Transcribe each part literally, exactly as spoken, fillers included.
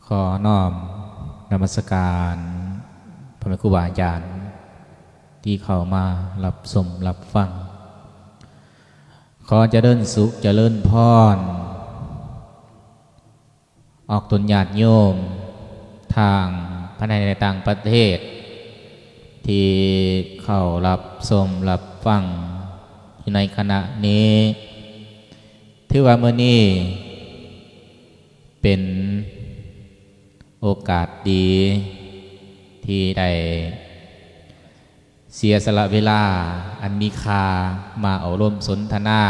ขอน้อมนมัสการพ่อแม่ครูบาอาจารย์ที่เข้ามารับชมรับฟัง ขอเจริญสุขเจริญพร ออกตนญาติโยมทางภายในและต่างประเทศ ที่เข้ารับชมรับฟังอยู่ในขณะนี้ ถือว่ามื้อนี้เป็นโอกาสดีที่ได้เสียสละเวลาอันมีค่ามาอบรมสนทนา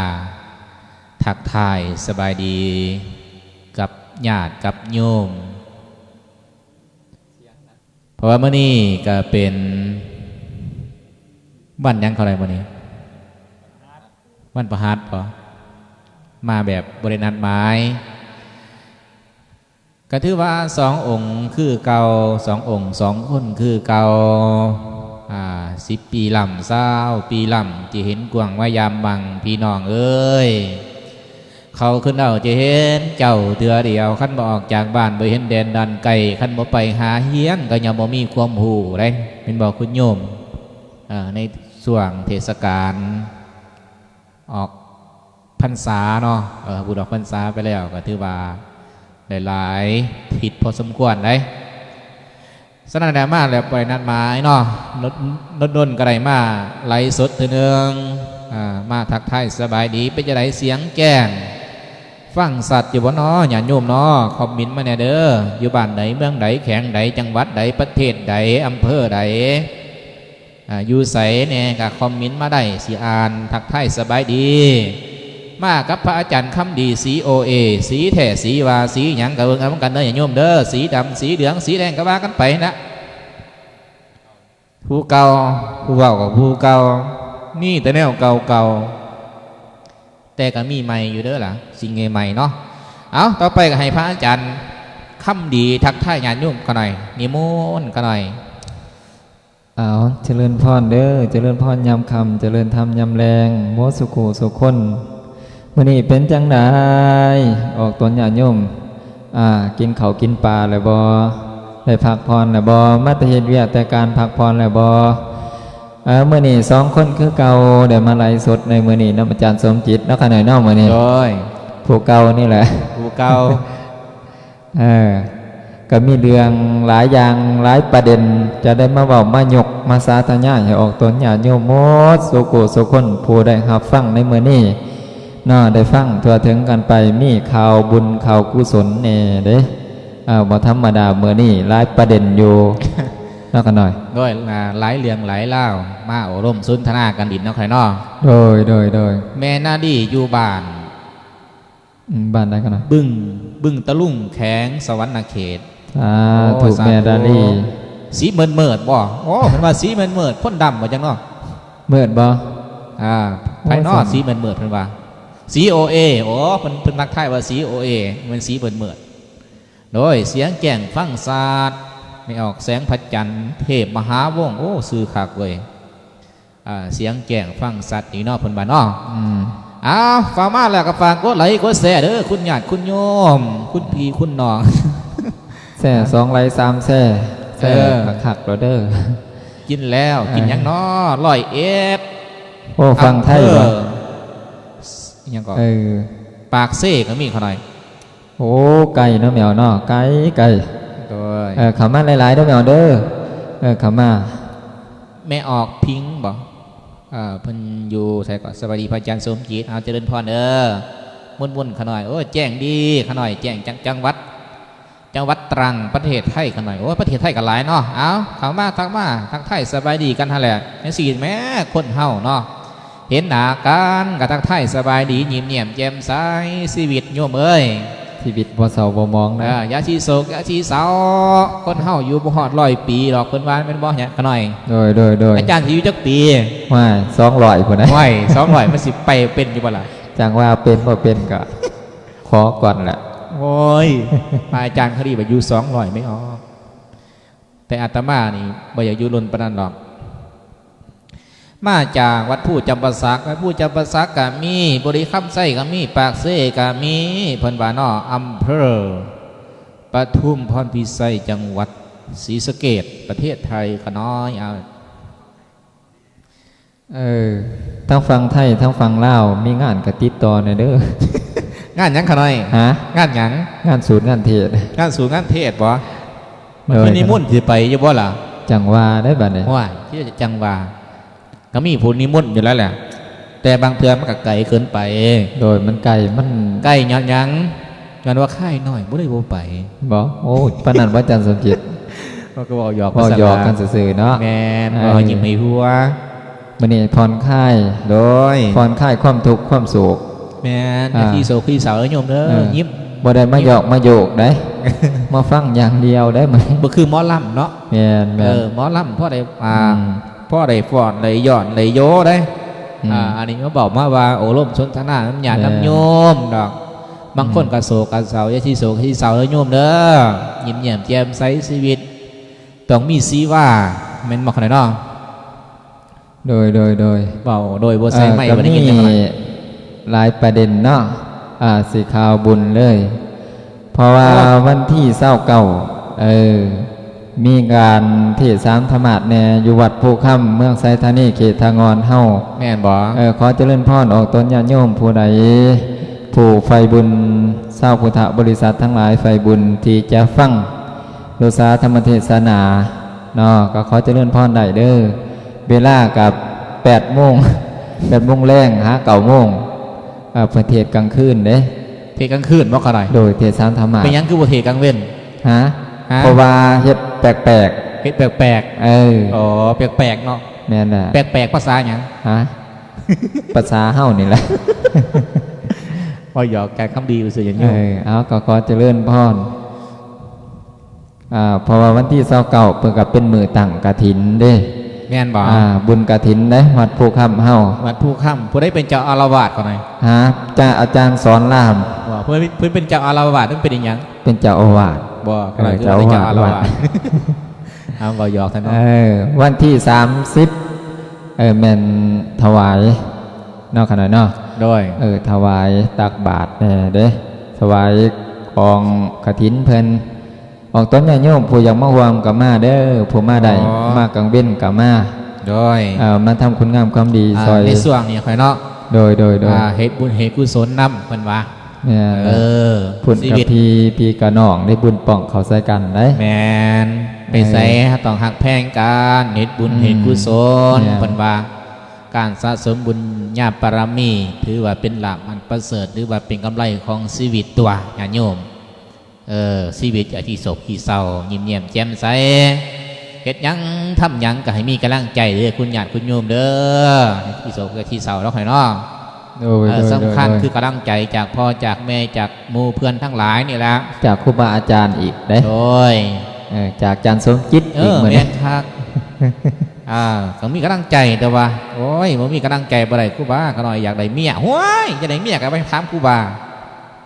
ทักทายสบายดีกับญาติกับโยม เพราะว่ามื้อนี้ก็เป็นวันหยังเขาได้มื้อนี้ วันพฤหัสบ่ มาแบบบ่ได้นัดหมาย ก็ถือว่าสององค์คือเก่า สององค์สองคนคือเก่า อ่า สิบปีล้ำ ซาวปีล้ำ ที่เห็นกว้างว่ายามบัง พี่น้องเอ้ย เขาคือเฮาจะเห็นเจ้าเทื่อเดียว คันบ่ออกจากบ้าน บ่เห็นแดนด้านไกล คันบ่ไปหาเฮียน ก็ยังบ่มีความรู้เด้ แม่นบ่คุณโยม เอ่อ ในช่วงเทศกาลออกพรรษาเนาะ เอ่อ บุญออกพรรษาไปแล้ว ก็ถือว่าได้หลายทิศพอสมควรเด้ ฉะนั้นแล้วมาแล้วบ่ได้นัดหมายเนาะ นนนนก็ได้มาไลฟ์สดเทื่อหนึ่ง อ่า มาทักทายสบายดี เป็นจั่งใดเสียงแจ้ง ฟังชัดอยู่บ่น้อ ญาติโยมน้อ คอมเมนต์มาแหน่เด้อ อยู่บ้านใด เมืองใด แขวงใด จังหวัดใด ประเทศใด อำเภอใด อ่า อยู่ไสแหน่ก็คอมเมนต์มาได้ สิอ่านทักทายสบายดี มากับพระอาจารย์คำดี สีโอเอ สีแท้ สีว่า สีหยังก็เบิ่งเอานำกันเด้อ ญาติโยมเด้อ สีดำ สีเหลือง สีแดงก็ว่ากันไปนะ ผู้เก่า ผู้เว้าก็ผู้เก่า มีแต่แนวเก่าๆ แต่ก็มีใหม่อยู่เด้อล่ะ สิ่งใหม่ๆ เนาะ เอา ต่อไปก็ให้พระอาจารย์คำดีทักทายญาติโยมเขาหน่อย นิมนต์เขาหน่อย เอา เจริญพรเด้อ เจริญพรยามค่ำ เจริญธรรมยามแลง หมดสุขูสุคน มื้อนี้เป็นจั่งใด ออกตนญาติโยม อ่า กินข้าวกินปลาแล้วบ่ ได้พักผ่อนแล้วบ่ มาแต่เฮ็ดเวียกแต่การพักผ่อนแล้วบ่ เออ มื้อนี้สองคนคือเก่า ได้มาไลฟ์สดในมื้อนี้นำอาจารย์สมจิตเนาะ ค่ะหน่อยเนาะ มื้อนี้ โดย ผู้เก่านี่แหละ ผู้เก่า เออ ก็มีเรื่องหลายอย่างหลายประเด็น จะได้มาเว้ามายกมาสาธยายให้ออกตนญาติโยมหมดสุขูสุคน ผู้ได้รับฟังในมื้อนี้เนาะ ได้ฟังทั่วถึงกันไป มีข่าวบุญข่าวกุศลแหน่เด้ เออ บ่ธรรมดามื้อนี้ หลายประเด็นอยู่ เนาะ ค่ะหน่อย โดย อ่า หลายเรื่องหลายราว มาอบรมสนทนากันดีเนาะ ค่ะหน่อยเนาะ โดย โดย โดย แม่นาดีอยู่บ้าน อืม บ้านใด๋ ค่ะหน่อย บึง บึงตะลุง แขวงสะหวันนะเขต สาธุ โอ้ สาธุ แม่นาดี สีเมิดเมิดบ่ โอ้ เพิ่นว่าสีเมิดเมิด คนดำบ่จังเนาะ เมิดบ่ อ่า โอ้ ไผน้อ สีเมิดเมิด เพิ่นว่า สีโอเอ โอ้ เพิ่น เพิ่นทักทายว่าสีโอเอ แม่นสีเมิดเมิด โดยเสียงแจ้งฟังชัด แม่ออกแสงพระจันทร์ เทพมหาวงศ์ โอ้ ชื่อคักเว้ย อ่า เสียงแจ้งฟังชัดนี่เนาะ เพิ่นว่าเนาะ อืม อ้าว ฝากมาแล้วก็ฝากกดไลค์กดแชร์เด้อ คุณญาติคุณโยม คุณพี่คุณน้อง แชร์สองไลค์สามแชร์ แชร์ เออ คักๆ แล้วเด้อ กินแล้ว เออ กินหยังน้อ ร้อยเอ็ด โอ้ ฟังไทยบ่ อำเภอ อิหยังก่อน เออ ปากเซก็มี ขะหน่อย โอ้ ไกลเนาะแม่เนาะ ไกล ไกล โดย เออ เข้ามาหลายๆ เด้อแม่เด้อ เออ เข้ามา แม่ออกพิงค์บ่ เออ เพิ่นอยู่ไสก่อน สวัสดีพระอาจารย์สมจิต เอา เจริญพรเด้อ ม่วนๆ ขะหน่อย โอ้ แจ้งดี ขะหน่อย แจ้งจัง จังหวัด จังหวัดตรัง ประเทศไทย ขะหน่อย โอ้ ประเทศไทยก็หลายเนาะ เอา เข้ามา ทักมา ทักทายสบายดีกันหั่นแหละ จั่งซี้แหม คนเฮาเนาะ เห็นหน้ากันก็ทักทายสบายดี ยิ้มแย้มแจ่มใส ชีวิตโยมเอ้ย ชีวิตบ่เศร้าบ่หมองนะ เออ อย่าสิโศก อย่าสิเศร้า คนเฮาอยู่บ่ฮอดร้อยปีดอก เพิ่นว่าแม่นบ่เนี่ย ขะหน่อย โดย โดย โดย อาจารย์สิอยู่จักปี ว้าย สองร้อยพุ้นนะ ว้าย สองร้อย มันสิไปเป็นอยู่บ่ล่ะ จั่งว่าเป็นบ่เป็นก็ขอก่อนแหละ โอ้ย พระอาจารย์เขาดีว่าอยู่สองร้อยไม่ออก แต่อาตมานี่บ่อยากอยู่ล้นปานนั้นดอก มาจากวัดภูจำปาสัก วัดภูจำปาสักก็มี บริคำไชก็มี ปากเซก็มี เพิ่นว่าเนาะ อำเภอ ปทุมพรพิชัย จังหวัดศรีสะเกษ ประเทศไทย ขะน้อย เอา เออ ทั้งฝั่งไทย ทั้งฝั่งลาว มีงานก็ติดต่อแหน่เด้อ งานหยังขะน้อย ฮะ งานหยัง งานสูตรงานเทศน์ งานสูตรงานเทศน์บ่ โดย เพิ่นนิมนต์สิไปอยู่บ่ล่ะ จั่งว่าได้บัดนี้ ว้าย คือจั่งว่า ก็มีผู้นิมนต์อยู่แล้วแหละ แต่บางเทื่อมันก็ไกลเกินไป โดยมันไกล มัน ไกลย้อนหยัง ย้อนว่าค่ายน้อยบ่ได้บ่ไป บ่ โอ้ ปานนั้นบ่ อาจารย์สมจิต มันก็เว้าหยอก เว้าหยอกกันซื่อๆเนาะ แม่น เออ เว้าให้ยิ้มให้หัว มื้อนี้ผ่อนคลาย โดย ผ่อนคลายความทุกข์ความโศก แม่น อ่า อย่าขี้โศกขี้เศร้าเด้อโยมเด้อ เออ ยิ้ม บ่ได้มาหยอกมาโยกเด้ มาฟังอย่างเดียวเด้มื้อนี้ บ่คือหมอลำเนาะ แม่นๆ เออ หมอลำพอได้ อ่า อืม พอได้ฟ้อนได้ย้อนได้โยเด้ อืม อ่า อันนี้มาเว้ามาว่าโอ้ลมสนทนานำญาตินำโยมดอก แม่น บางคนก็โศกก็เศร้า อย่าสิโศกสิเศร้าเด้อโยมเด้อ ยิ้มแย้มแจ่มใสชีวิต ต้องมีชีวา แม่นบ่ขะน้อยเนาะ โดย โดย โดย เว้าโดยบ่ใส่ไมค์ เอ่อ บ่ได้ยินจังหวะ ก็มีหลายประเด็นเนาะ อ่า สิข่าวบุญเลย เพราะว่า โอ้ วันที่ซาวเก้า เออ มีงานเทศน์สามธรรมาสน์แหน่อยู่วัดภูคำ เมืองไชยธานี เขตท่างอนเฮา แม่นบ่ เออ ขอเจริญพรออกตนญาติโยมผู้ใด ผู้ใฝ่บุญ ชาวพุทธบริษัททั้งหลายใฝ่บุญที่จะฟัง โลสาธรรมเทศนาเนาะ ก็ขอเจริญพรได้เด้อ เวลากับแปดโมง แปดโมงแลงหาเก้าโมง เอ่อ เพิ่นเทศน์กลางคืนเด้ เทศน์กลางคืนบ่ขะน้อย โดยเทศน์สามธรรมาสน์ เป็นหยังคือบ่เทศน์กลางเว็น ฮะ ฮะ เพราะว่าเฮ็ดแปลกๆ เฮ็ดแปลกๆ เออ อ๋อ แปลกๆเนาะ แม่นแหละ แปลกๆภาษาหยัง ฮะ ภาษาเฮานี่แหละ เว้าหยอกกันคำดีซื่อๆ อย่างนี้ เออ เอา ก็ขอเจริญพร อ่า เพราะว่าวันที่ซาวเก้า เพิ่นก็เป็นมื้อตั้งกฐินเด้ แม่นบ่ อ่า บุญกฐินเด้ วัดภูคำเฮา วัดภูคำ ผู้ใดเป็นเจ้าอาวาสขะน้อย ฮะ จ้า อาจารย์สอนราม ว่าเพิ่น เพิ่นเป็นเจ้าอาวาส มันเป็นอีหยัง เป็นเจ้าอาวาส บ่ เออ ขะน้อยคือ เจ้าอาวาส เป็นเจ้าอาวาส วัด เอา เว้าหยอกซะเนาะ เออ วันที่สามสิบ เออ แม่นถวายเนาะ ขะน้อยเนาะ โดย เออ ถวายตักบาตรแหน่เด้ ถวายกองกฐินเพิ่น ออกตนญาติโยมผู้อยากมาร่วมก็มาเด้อ ผู้มาได้ อ๋อ มากลางเว็นก็มา โดย เอ่อ มาทำคุณงามความดี อ่า ซอย ในช่วงนี้ข้อยเนาะ โดย โดย โดย อ่า เฮ็ดบุญเฮ็ดกุศลนำ เพิ่นว่า แม่น เออ พุ่น ชีวิต กับพี่ พี่กับน้องได้บุญป้องเข้าใส่กันได้ แม่น ไปไส เออ ต้องฮักแพงกัน เฮ็ดบุญ อืม เฮ็ดกุศล แม่น เพิ่นว่า การสะสมบุญญาบารมี ถือว่าเป็นลาภอันประเสริฐ หรือว่าเป็นกำไรของชีวิตตัว ญาติโยม เออ ชีวิตอย่าขี้โศกขี้เศร้า ยิ้มแย้มแจ่มใส เฮ็ดหยังทำหยังก็ให้มีกำลังใจเด้อ คุณญาติคุณโยมเด้อ ขี้โศกก็ขี้เศร้าแล้วค่อยเนาะ โดย เออ โดย สำคัญ โดย คือกำลังใจจากพ่อจากแม่จากหมู่เพื่อนทั้งหลายนี่แหละ จากครูบาอาจารย์อีกเด้ โดย เออ จากอาจารย์สมจิต เออ อีกมื้อนี้ แม่นคัก อ่า ต้องมีกำลังใจ แต่ว่า โอ้ย บ่มีกำลังใจบ่ได้ ครูบา ขะน้อยอยากได้เมีย โอ้ย อยากได้เมียก็ไปถามครูบา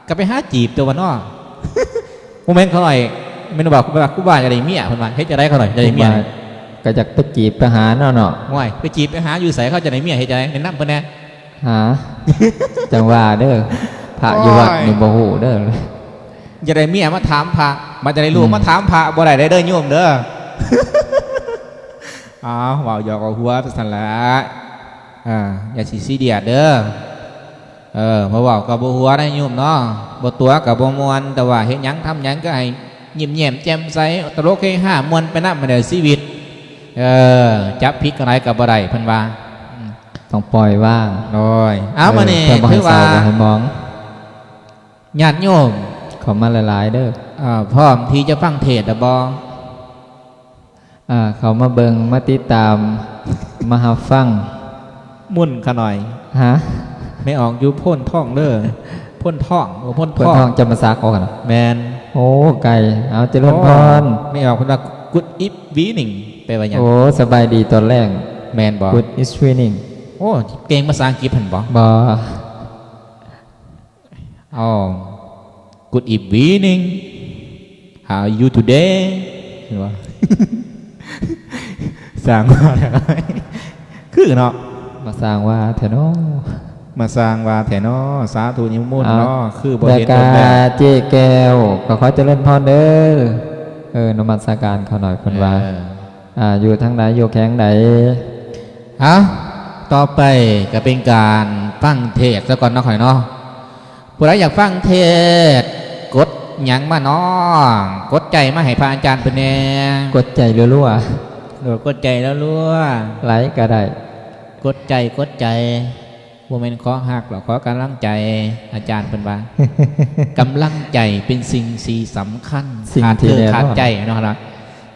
ก็ไปหาจีบตัวเนาะ บ่แม่นขะน้อย แม่นว่าครูบา ครูบาอยากได้เมีย เพิ่นว่า เฮ็ดจั่งใดขะน้อย อยากได้เมีย ครูบา ก็อยากไปจีบไปหาเนาะ เนาะ โอ้ย ไปจีบไปหาอยู่ไส เขาจะได้เมียเฮ็ดจั่งใด แนะนำเพิ่นแหน่ หา จั่งว่าเด้อ พระอยู่วัด โอ้ย นี่บ่ฮู้เด้อ อย่าได้เมียมาถามพระ บัดจะได้ลูก อืม มาถามพระบ่ได้เด้อโยมเด้อ อ้าว เว้าหยอกเอาหัวไปซั่นละ อ่า อย่าสิซีเรียสเด้อ เออ บ่เว้าก็บ่หัวได้โยมเนาะ บ่ตั๋วก็บ่ม่วน แต่ว่าเฮ็ดหยังทำหยังก็ให้ยิ้มแย้มแจ่มใส ตลกเฮฮาม่วนไปนำ แหน่ชีวิต เออ จับผิดกันหลายก็บ่ได้ เพิ่นว่า อืม ต้องปล่อยวาง โอ้ย เอา เออ มื้อนี้ เพื่อบ่ให้ ถือว่า เศร้า บ่ให้หมอง ญาติโยม เข้ามาหลายๆเด้อ อ่า พร้อมที่จะฟังเทศน์แล้วบ่ อ่า เข้ามาเบิ่ง มาติดตาม มารับฟัง มุ่นขะน้อย ฮะ แม่ออกอยู่โพนทองเด้อ โพนทอง โอ้ โพนทอง โพนทองจำปาสัก ว่ากัน แม่น โอ้ ไกล เอา เจริญพร โอ้ แม่ออกเพิ่นว่า Good evening แปลว่าหยัง โอ้ สบายดีตอนแลง แม่นบ่ Good evening โอ้ เก่งภาษาอังกฤษหั่นบ่ บ่ อ๋อ Good evening. How are you today? เห็นบ่ สร้างว่า คือเนาะ มาสร้างว่าแท้เนาะ มาสร้างว่าแท้เนาะ สาธุนิมนต์เนาะ เอา คือบ่เห็นโดนแล้ว แล้วก็เจ๊แก้ว ก็ขอเจริญพรเด้อ เออ นมัสการเขาหน่อย เพิ่นว่า เออ อ่า อยู่ทางใด อยู่แขวงใด เอา ต่อไปก็เป็นการฟังเทศน์ซะก่อนเนาะ ข้อยเนาะ ผู้ใดอยากฟังเทศน์ กดหยังมาน้อ กดใจมาให้พระอาจารย์เพิ่นแหน่ กดใจรัวๆ โดดกดใจรัวๆ ไลค์ก็ได้ กดใจ กดใจ บ่แม่นขอฮักหรอก ขอกำลังใจ อาจารย์เพิ่นว่า กำลังใจเป็นสิ่งที่สำคัญ สิ่งที่แน่นอน ขาดเธอขาดใจเนาะครับ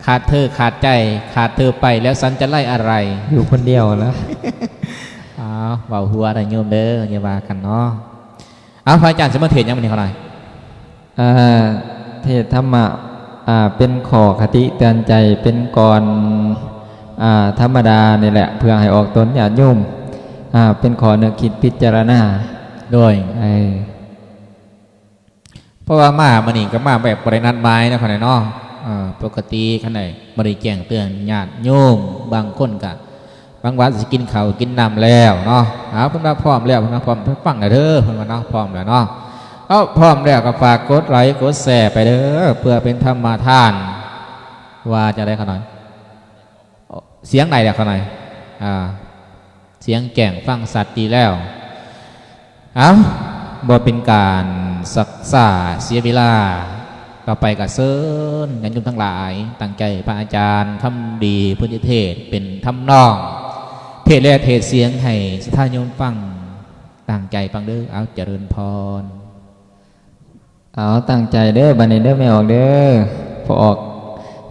ขาดเธอขาดใจ ขาดเธอไปแล้วฉันจะไร้อะไร อยู่คนเดียวนะ อ้าว เว้าหัวได้โยมเด้อ อย่าว่ากันเนาะ เอา พระอาจารย์สิมาเทศน์หยังมื้อนี้ขอหน่อย อ่า เทศน์ธรรมะ อ่า เป็นข้อคติเตือนใจ เป็นกลอน อ่า ธรรมดานี่แหละ เพื่อให้ออกตนญาติโยม อ่า เป็นข้อนึกคิดพิจารณา โดย เออ เพราะว่ามามื้อนี้ก็มาแบบบ่ได้นัดหมายนะ ข้อยเนาะ เอ่อ ปกติคันใดบ่ได้แจ้งเตือนญาติโยม บางคนก็ บางวัดสิกินข้าวกินน้ำแล้วเนาะ เอา เพิ่นว่าพร้อมแล้ว เพิ่นว่าพร้อม ฟังแล้วเด้อ เพิ่นว่าเนาะ พร้อมแล้วเนาะ เอา พร้อมแล้วก็ฝากกดไลค์กดแชร์ไปเด้อ เพื่อเป็นธรรมทาน ว่าจั่งใดขอหน่อย เสียงใดล่ะขอหน่อย อ่า เสียงแจ้งฟังชัดดีแล้ว เอา บ่เป็นการซักซ้าเสียเวลา ต่อไปก็เชิญญาติโยมทั้งหลาย ตั้งใจพระอาจารย์คำดีเพิ่นจะเทศน์เป็นทำนอง เทศน์และเทศน์เสียงให้ศรัทธาโยมฟัง ตั้งใจฟังเด้อ เอา เจริญพร เอา ตั้งใจเด้อ บัดนี้เด้อ แม่ออกเด้อ พอออก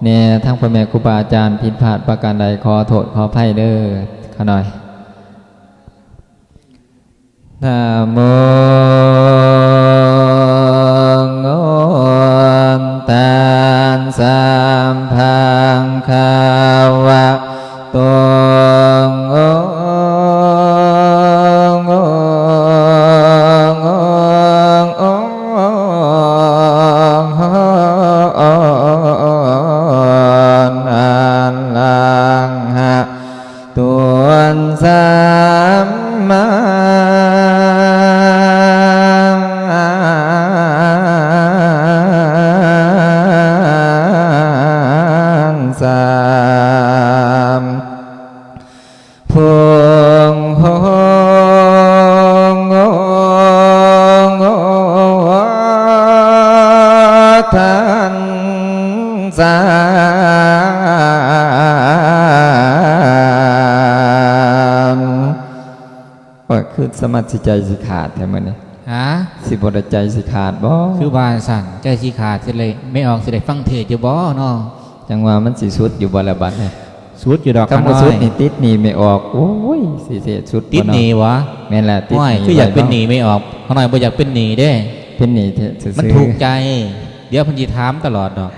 แน่ ทั้งพ่อแม่ครูบาอาจารย์ผิดพลาดประการใด ขอโทษขออภัยเด้อ ข้าน้อย นะโม ตัสสะ ภะคะวะโต อะระหะ โต สัมมาสัมพุทโธ ทัสสะ เปิด คือสมัติสิใจสิขาดแท้มื้อนี้ ฮะ สิบ่ได้ใจสิขาดบ่ คือว่าซั่น ใจสิขาดสิเลย แม่ออกสิได้ฟังเทศน์อยู่บ่เนาะ จังว่ามันสิสุดอยู่บ่ละบัดนี้ สุดอยู่ดอก คันบ่สุด ข้าน้อย นี่ติดหนี้แม่ออก โอ้ย สิเทศน์สุดบ่เนาะ ติดหนี้หวา แม่นล่ะ ติดหนี้ โอ้ย คืออยากเป็นหนี้แม่ออก ข้าน้อยบ่อยากเป็นหนี้เด้ เป็นหนี้แท้ซื่อๆ มันทุกข์ใจ เดี๋ยวเพิ่นสิถามตลอดดอก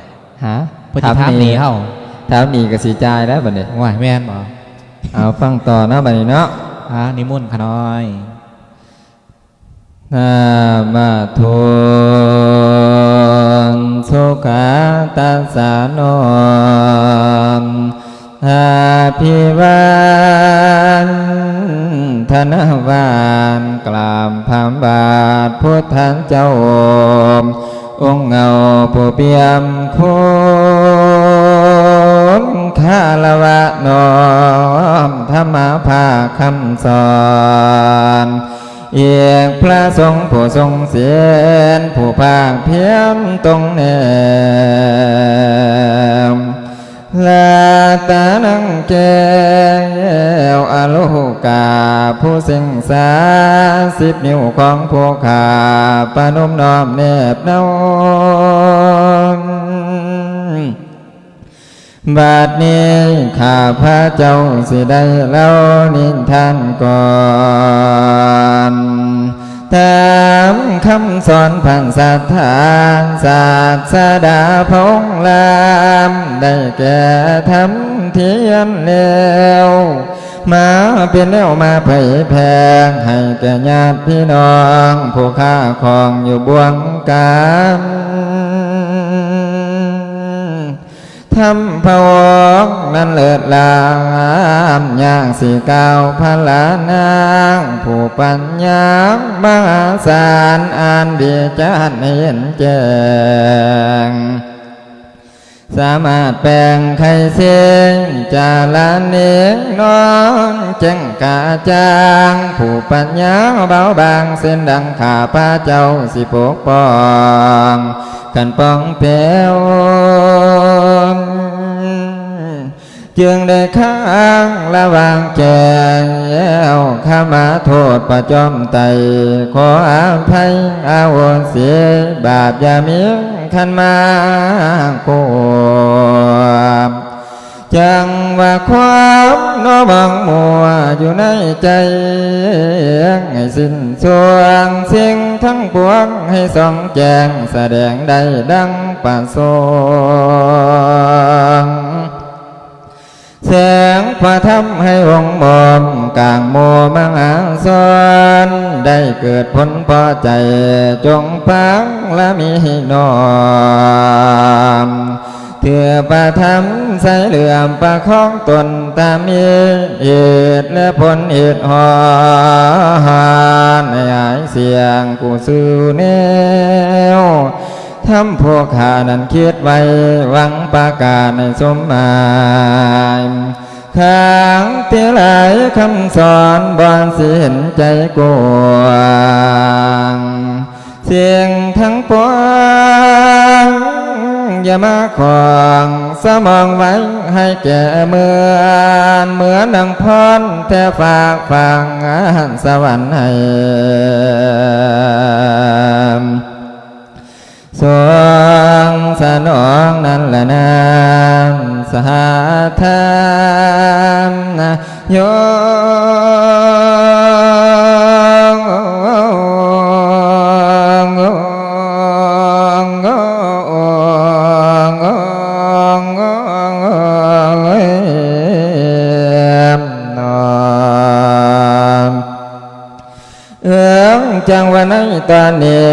ฮะ เพิ่นสิถามหนี้เฮา ถามหนี้ก็สิจ่ายแล้วบัดนี้ โอ้ย แม่นบ่ เอา ฟังต่อเนาะบัดนี้เนาะ อ่า นิมนต์ข้าน้อย นะโม สุขะทัสสะ น้อม อภิวันทนาวาน กราบพระบาทพุทธเจ้า องค์เอาผู้เปี่ยมคุณ คารวะน้อมธรรมะพระคำสอน อีกพระสงฆ์ผู้ทรงศีล ผู้ภาคเพียรตรงแนม รัตนังแก้วอโลกา ผู้เสิงสาสิบนิ้วของผู้ข้า ประนมน้อมแนบเนา บัดนี้ข้าพระเจ้าสิได้เล่านิทานก่อน ตามคำสอนพระสัทธาศาสดาพระองค์ลาม ได้แก่ธรรมเทียนแล้ว มาเป็นแนวมาเผยแผ่ ให้แก่ญาติพี่น้อง ผู้ค้าของอยู่บวงการ ท ธรรมพระองค์นั้นเลิศล้ำ ยากสิกล่าวพรรณนา ผู้ปัญญามหาศาล อ่านวิจารณ์ให้เห็นแจ้ง สามารถแปลงไขสิ่ง จารณีนอนแจ้งกระจ่าง ผู้ปัญญาเบาบาง เช่นดังข้าพระเจ้าสิปกป้อง กันป้องแปว จึงได้ค้างระหว่างแก้ว ขมาโทษประจอมไต ขออภัยอโหสิ บาปอย่ามีคันมาโกบ จังว่าความนอบังมัวอยู่ในใจ ให้สิ้นสวงสิ่งทั้งปวง ให้ส่องแจ้งแสดงได้ดังประสงค์ แสงพระธรรมให้องค์มอม กลางหมู่มหาชน ได้เกิดผลพอใจ จงฟังและมีน้อม ถือพระธรรมใส่เหลื่อมประคองตน ตามมีเหตุและผลเหตุหอน ให้หายเสี่ยงกู้ซื่อแนว ธรรมผู้ข้านั้นคิดไว้ หวังประกาศให้สมหมาย ขังที่หลายคำสอน บอนสิเห็นใจกว้าง สิ่งทั้งปวง อย่ามาของสมองไว้ ให้แก่เมือน เหมือนดังพรแท้ฝากฝังสวรรค์ให้ ทรงสนองนั้นละนามสาธารณโย เอิงจังว่าในตอนนี้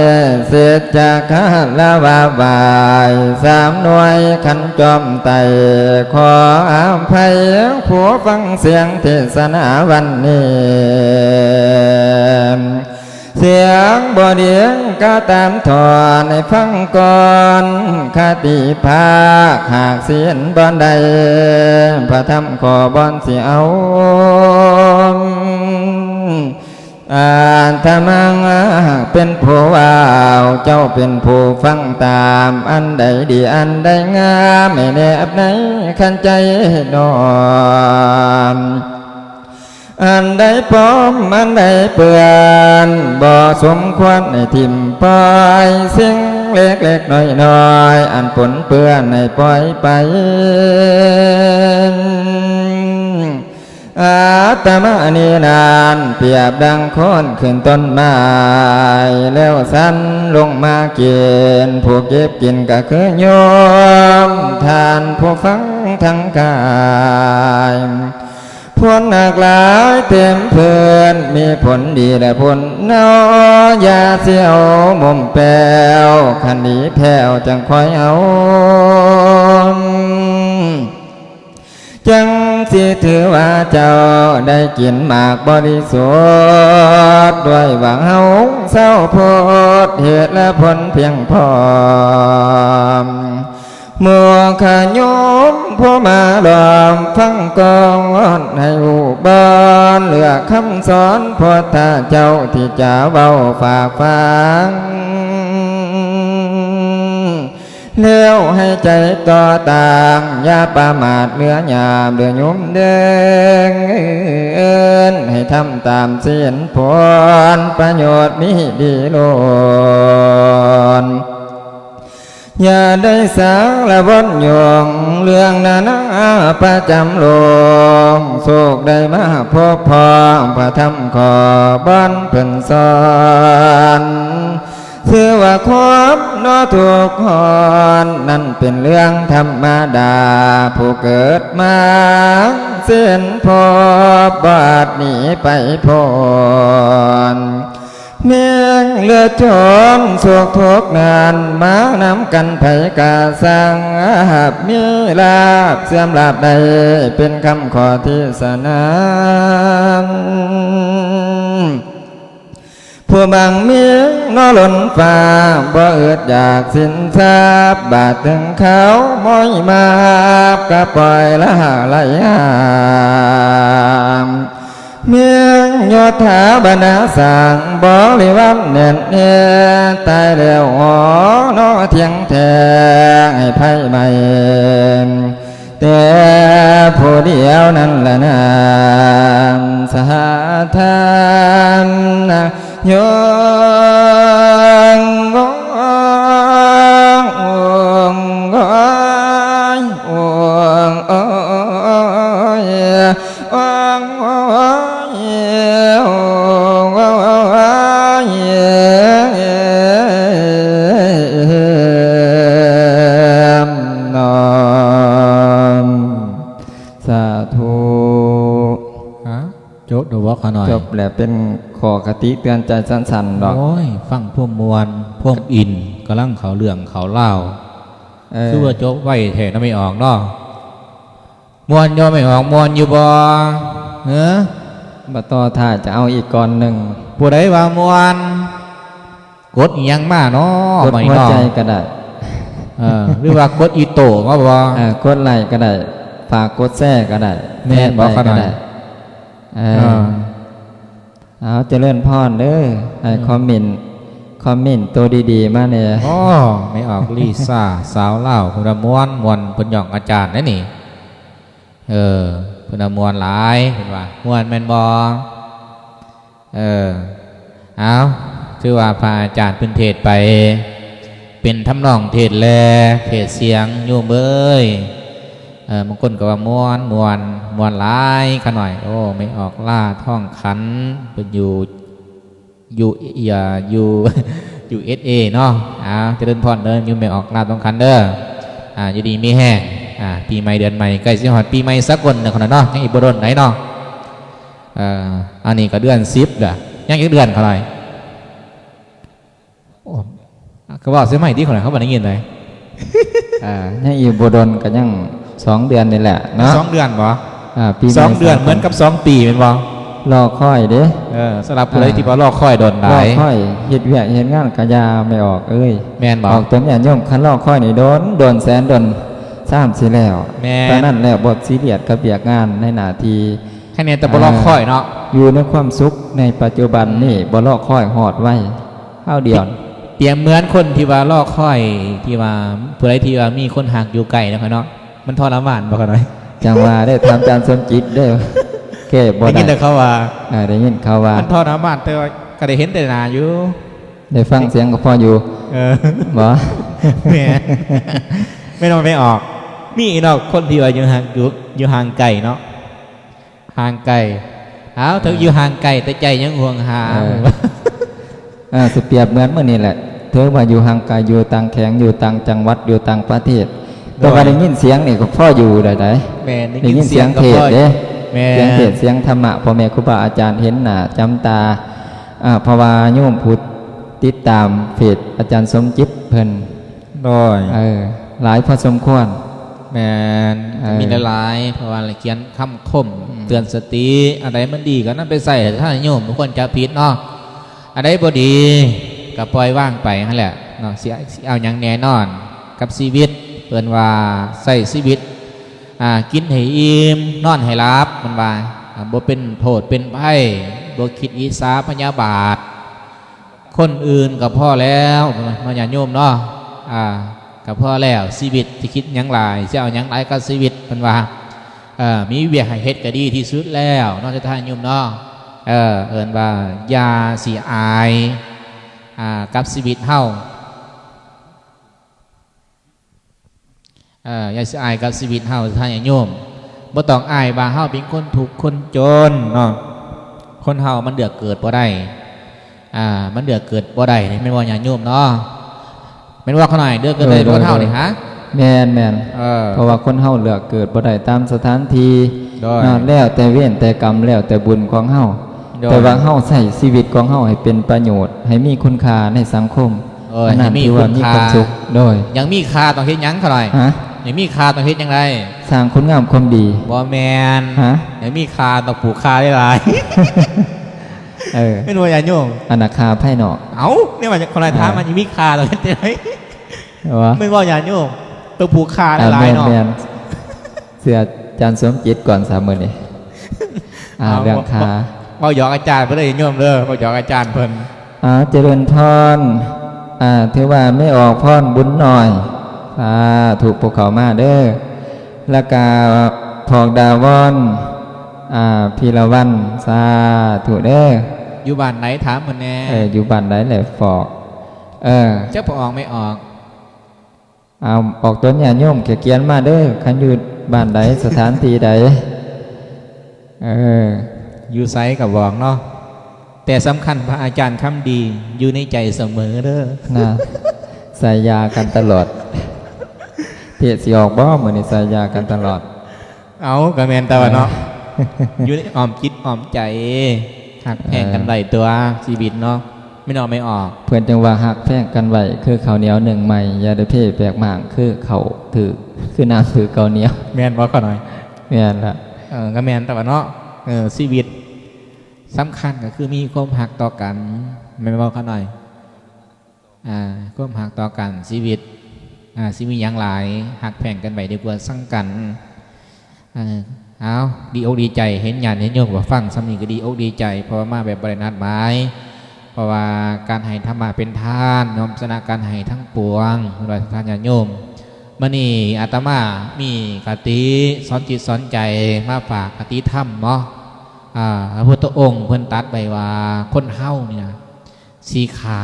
เสร็จจากคารวะไหว้สามหน่วยขันจอมไต ขออภัยผู้ฟังเสียงเทศนาวันนี้ เสียงบ่ดีก็ตามถอนให้ฟังก่อน คติภาคหากสิเห็นบ่อนใด พระธรรมขอบอนสิเอา อาตมาเป็นผู้เว้า เจ้าเป็นผู้ฟังตาม อันใดดีอันใดงาม ให้แนบในขันใจน้อม อันใดปลอมอันใดเปื้อน บ่สมควรให้ถิ่มปล่อย สิ่งเล็กๆน้อยๆ อันปนเปื้อนให้ปล่อยไป อาตมานี้นั้นเปรียบดังคนขึ้นต้นไม้ แล้วสันลงมากิน ผู้เก็บกินก็คือโยม ท่านผู้ฟังทั้งกาย ผลหลากหลายเต็มเพื่อน มีผลดีและผลเนาะ อย่าเสียวมุมแปว คันดีแพ้วจังคอยเอา จังสิถือว่าเจ้าได้กินหมากบริสุทธิ์ ด้วยหวังเฮาเศร้าโพด เหตุและผลเพียงพร้อม หมู่ขโยมผู้มาล้อมฟังก่อน ให้อุบอนเลือกคำสอนพุทธเจ้า ที่จะเว้าฝากฟัง แล้วให้ใจต่อต่าง อย่าประมาทเลือยามเลือยุมเดิน ให้ทำตามศีลผลประโยชน์มีดีล้น อย่าได้สารวนหยงเรื่องนานาประจำโลก โชคได้มาพบพ้องพระธรรมขอบอนเพิ่นสอน ชื่อว่าความเนาะทุกข์ฮ้อน นั่นเป็นเรื่องธรรมดา ผู้เกิดมาสิ้นพบบาดหนีไปพ้น เมืองเลือดจนโศกทุกข์นั้นมานำกันไผกะสัง หากมีลาภเสื่อมลาภได้เป็นคำขอที่สนาน ผู้บังมีนอหล่นฟ้า บ่อึดอยากสินทรัพย์ บาดถึงเขาม้อยมาบ ก็ปล่อยละไหลห้าม เมืองโยธาบรรณาสร้าง บริวารแน่นแน่ ตายแล้วหอนอเที่ยงแท้ ให้ไผไหม้ แต่ผู้เดียวนั่นละนาน สถานนะโยง สาธุ ฮะ จบแล้วบ่ขะน้อย จบแล้ว เป็นข้อคติเตือนใจสั้นๆดอก โอ้ย ฟังพวกม่วน พวกอิน กำลังเข้าเรื่องเข้าราว เออ คือว่าจบไวแท้เนาะ แม่ออกเนาะ ม่วนอยู่ แม่ออก ม่วนอยู่บ่ เฮ้อ บ่ต่อท่า จะเอาอีกก่อนหนึ่ง ผู้ใดว่าม่วน กดอิหยังมาเนาะ กด บัดนี้ หัว เนาะ ใจก็ได้ เออ หรือว่ากดอีโต้มาบ่ เออ กดไลค์ก็ได้ ฝากกดแชร์ก็ได้ แม่นบ่ แชร์ไป ขะน้อย ก็ได้ เออ เออ เอาเจริญพรเด้อ ให้ อืม คอมเมนต์ คอมเมนต์ตัวดีๆมาแหน่ อ๋อ แม่ออก ลิซ่า สาวลาว เพิ่นว่าม่วน ม่วน เพิ่นย่องอาจารย์เด้นี่ เออ เพิ่นว่าม่วนหลาย เพิ่นว่า ม่วนแม่นบ่ เออ เอา ถือว่าพระอาจารย์เพิ่นเทศน์ไป เป็นทำนองเทศน์แล เทศน์เสียง โยมเอ้ย เออ บางคนก็ว่าม่วน ม่วน ม่วนหลาย ขะน้อย โอ้ แม่ออก ลา ทองขัน เพิ่นอยู่ อยู่ อย่า อยู่ ยูเอสเอ เนาะ เอา เจริญพรเด้อ โยมแม่ออก ลา ทองขันเด้อ อ่า อยู่ดีมีแฮง อ่า ปีใหม่เดือนใหม่ ใกล้สิฮอดปีใหม่สากลแล้วขะน้อยเนาะ ยังอีกบ่โดนไหนเนาะ เอ่อ อันนี้ก็เดือนสิบละ ยังอีกเดือนขะน้อย โอ้ ก็เว้าใส่ไมค์ติขะน้อย เขาบ่ได้ยินเลย อ่า ยังอีกบ่โดนก็ยังสองเดือนนี่แหละเนาะ สองเดือนบ่ อ่า ปีใหม่ สองเดือน สากล เหมือนกับสองปีแม่นบ่ รอคอยเด้ เออ สำหรับผู้ใด อ่า ที่ว่ารอคอยโดนหลาย รอคอยเฮ็ดเวียกเฮ็ดงานก็อย่า แม่ออกเอ้ย แม่นบ่ ออกตนญาติโยม คันรอคอยนี่โดน โดนแสนโดน ซ้ำสิแล้ว แม่น ตอนนั้นแล้วบ่ซีเรียสกับเวียกงานในหน้าที่ แค่นี้แต่บ่รอคอยเนาะ อยู่ในความสุขในปัจจุบันนี่ อืม บ่รอคอยฮอดไว คราวเดียว เปรียบเหมือนคนที่ว่ารอคอย ที่ว่าผู้ใดที่ว่ามีคนฮักอยู่ใกล้เนาะขะน้อยเนาะ มันทรมานบ่ขะน้อย จังว่าได้ถามอาจารย์สมจิตเด้อ แก้บ่ได้ ได้ยินแต่เขาว่า อ่า ได้ยินเขาว่า มันทรมาน แต่ว่าก็ได้เห็นแต่หน้าอยู่ ได้ฟังเสียงก็พออยู่ เออ บ่ แม่น แม่นบ่ แม่ออก มีเนาะ คนที่ว่าอยู่ห่าง อยู่ อยู่ห่างไกลเนาะ ห่างไกล เอา ถึง อ่า อยู่ห่างไกล แต่ใจยังห่วงหา เออ อ่า สิเปรียบเหมือนมื้อนี้แหละ ถือว่าอยู่ห่างไกล อยู่ต่างแขวง อยู่ต่างจังหวัด อยู่ต่างประเทศ โดย แต่ว่าได้ยินเสียงนี่ก็พออยู่ได้ได๋ แม่น ได้ยินเสียง ได้ยินเสียงเทศน์เด้ ก็พอ แม่น เสียงเทศน์ เสียงธรรมะ พ่อแม่ครูบาอาจารย์เห็นหน้าจำตา อ่า เพราะว่าโยมผู้ติดตามเพจอาจารย์สมจิตเพิ่น โดย เออ หลายพอสมควร แม่น เออ มีหลายๆ เพราะว่าเขียนคำคม อืม เตือนสติ อันใดมันดีก็นำไปใช้ ถ้าโยมบ่ควรจับผิดเนาะ อันใดบ่ดีก็ปล่อยวางไปหั่นแหละเนาะ สิ สิเอาหยังแน่นอนกับชีวิต เพิ่นว่าใช้ชีวิต อ่า กินให้อิ่ม นอนให้หลับ เพิ่นว่า อ่า บ่เป็นโทษเป็นภัย บ่คิดอิจฉาพยาบาท คนอื่นก็พอแล้วเนาะ ญาติโยมเนาะ อ่า ก็พอแล้ว ชีวิตสิคิดหยังหลาย สิเอาหยังหลายกับชีวิต เพิ่นว่า เอ่อ มีเวียกให้เฮ็ดก็ดีที่สุดแล้วเนาะ ท่านโยมเนาะ เออ เอิ้นว่าอย่าสิอาย อ่า กับชีวิตเฮา เอ่อ อย่าสิอายกับชีวิตเฮา ท่านญาติโยม บ่ต้องอายว่าเฮาเป็นคนทุกข์คนจนเนาะ คนเฮามันเลือกเกิดบ่ได้ อ่า มันเลือกเกิดบ่ได้ แม่นบ่ญาติโยมเนาะ แม่นบ่ขะน้อย เลือกเกิดได้ เออ คนเฮานี่ โดย โดย ฮะ แม่น แม่น เออ เพราะว่าคนเฮาเลือกเกิดบ่ได้ตามสถานที่ โดย เนาะ แล้วแต่เวรแต่กรรม แล้วแต่บุญของเฮา โดย แต่ว่าเฮาใช้ชีวิตของเฮาให้เป็นประโยชน์ ให้มีคุณค่าในสังคม เออ อันนั้น ให้มี ถือว่า คุณ มี ค่า ความสุข โดย ยังมีค่าต้องเฮ็ดหยังขะน้อย ฮะ ยังมีค่าต้องเฮ็ดหยังได สร้างคุณงามความดี บ่แม่น ฮะ ยังมีค่าต้องปลูกข่าหลายๆ เออ แม่นบ่ญาติโยม อันนั้นค่าภายนอก เอ้า เนี่ยว่าขะน้อยถาม เออ ว่ายังมีค่าต้องเฮ็ดจังได วะ แม่นบ่ญาติโยม ต้องปลูกข่าหลายๆ อ่า แม่น เนาะ แม่น เชื่ออาจารย์สมจิตก่อนสามมื้อนี้ อ่า เอา เรื่องค่า เว้าหยอกอาจารย์เพิ่นเด้อโยมเด้อ เว้าหยอกอาจารย์เพิ่น อ่า เจริญพร อ่า ถือว่าแม่ออกพรบุญน้อย สาธุ ผู้เข้ามาเด้อ แล้วก็พอกดาวอน อ่า พีรวัน สาธุเด้อ อยู่บ้านไหนถามเพิ่นแน่ เออ อยู่บ้านไหนแหละฟอก เออ เจ้าพอออกไม่ออก เอา ออกตนญาติโยมเขียนมาเด้อ คันอยู่บ้านใด สถานที่ใด เออ อยู่ไสก็บอกเนาะ แต่สำคัญพระอาจารย์คำดีอยู่ในใจเสมอเด้อ นะ ใส่ยากันตลอด เทศน์สิออกบ่มื้อนี้ ใส่ยากันตลอด เอา ก็แม่นแต่ว่าเนาะ เออ อยู่ในอ้อมจิตอ้อมใจ ฮักแพงกันไว้ตัว เออ ชีวิตเนาะ แม่นออกไม่ออก เพิ่นจั่งว่าฮักแพงกันไว้ คือข้าวเหนียวนึ่งใหม่ อย่าได้เพแปลกหม่าง คือข้าวถืก คือน้ำถืกข้าวเหนียว แม่นบ่ขะน้อย แม่นละ เออ ก็แม่นแต่ว่าเนาะ เออ ชีวิตสำคัญก็คือมีความฮักต่อกัน แม่นบ่ขะน้อย อ่า ความฮักต่อกัน ชีวิต อ่า สิมีหยังหลาย ฮักแพงกันไว้ดีกว่าซังกัน เออ เอา ดีอกดีใจ เห็นญาติเห็นโยมก็ฟังส่ำนี้ก็ดีอกดีใจ เพราะว่ามาแบบบ่ได้นัดหมาย เพราะว่าการให้ธรรมะเป็นทาน ย่อมชนะการให้ทั้งปวง เพิ่นว่าท่านญาติโยม มื้อนี้อาตมามีคติสอนจิตสอนใจมาฝาก คติธรรมเนาะ อ่า พระพุทธองค์เพิ่นตรัสไว้ว่าคนเฮานี่นะ สิฆ่า